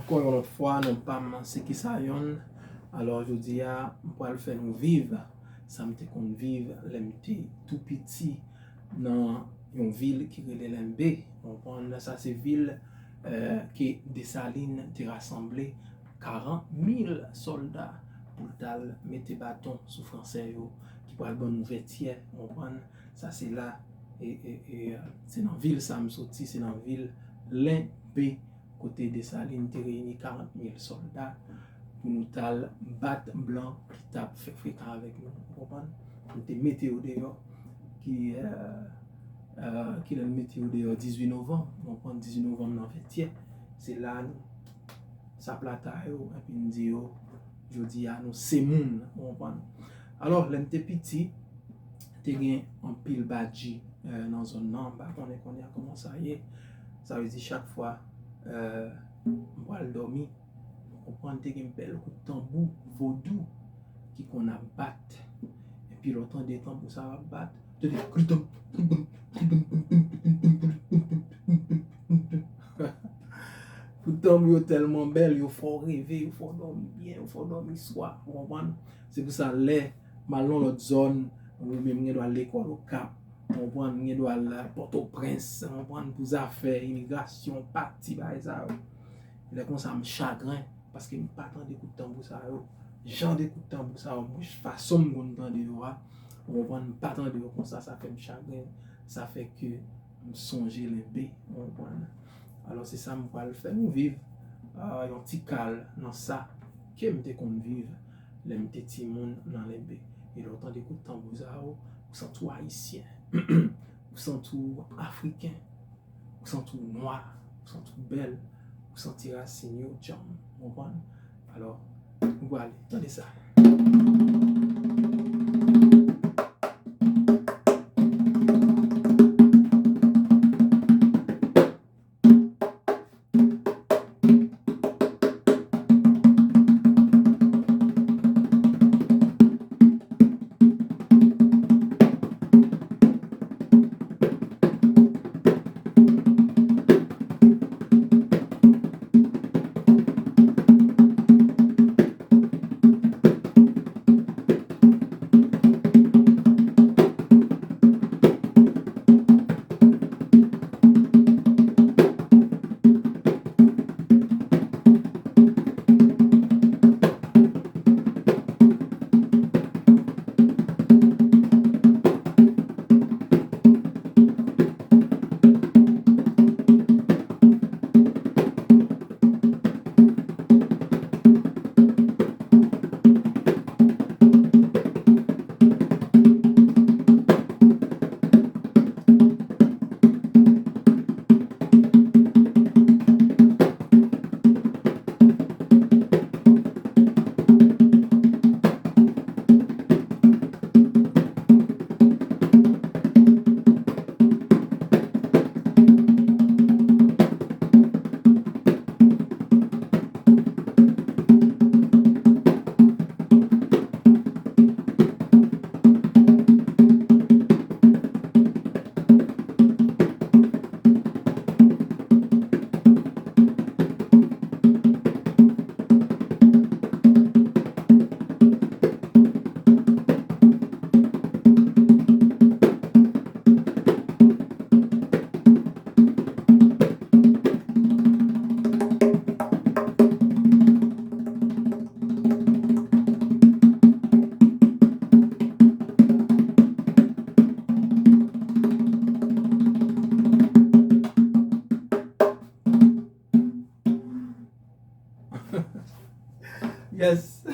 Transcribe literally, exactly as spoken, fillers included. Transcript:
Ankò yon lòt fwa, non pa m se Kisayon. Alò, jodi a, m pral fè nou viv sa m te konn viv lè m te tou piti nan yon vil ki rele Lenbe. Ou konprann? Sa se vil, eh, ke Desalin te rasanble karant mil sòlda pou l t al mete baton sou Fransè yo, ki pral ban nou Vètyè. Ou konprann? Sa se la, e, e, e, se nan vil sa m soti, se nan vil Lenbe, kote Desalin te reyini karant mil sòlda pou nou t al bat blan ki t ap fè frekan avèk nou, ou konprann? Nou te mete yo deyò, ki, eh, eh, ki lè n mete yo deyò dizuit novanm, ou konprann, dizuit novanm nan Vètyè, se la nou sa plata yo, epi n di yo, jodi a nou se moun, ou konprann? Alò, lè m te piti, te gen anpil badji, eh, nan zòn nan, m pa konnen kounye a kòman sa ye. Sa vle di chak fwa, eh, m pral dòmi, ou konprann, te gen bèl kout tanbou vodou ki konn ap bat. Epi lè w tande tanbou sa a ap bat, tande kridanm, kridanm, kridanm. Kout tanbou yo tèlman bèl, yo fè w reve, yo fè w dòmi byen, yo fè w dòmi swa, ou konprann? Se pou sa lè m al nan lòt zòn, oubyen m gen dwa al lekòl Okap, ou konprann, m gen dwa al Pòtoprens, ou konprann, pou zafè imigrasyon, pati, bagay sa yo. Lè konsa m chagren, paske m pa tande kout tanbou sa yo. Jan de kout tanbou sa yo, mwen, fason m konn tande yo a, ou konprann, m pa tande yo konsa, sa fè m chagren, sa fè ke m sonje Lenbe, ou konprann. Alò, se sa m pral fè nou viv, ah, yon ti kal nan sa ke m te konn viv lè m te timoun nan Lenbe. E lè w tande kout tanbou sa yo, ou santi w ayisyen, ou santi w afriken, ou santi w nwa, ou santi w bèl, ou santi rasin yo djanm, ou konprann? Alò, nou prale, tande sa. Yes.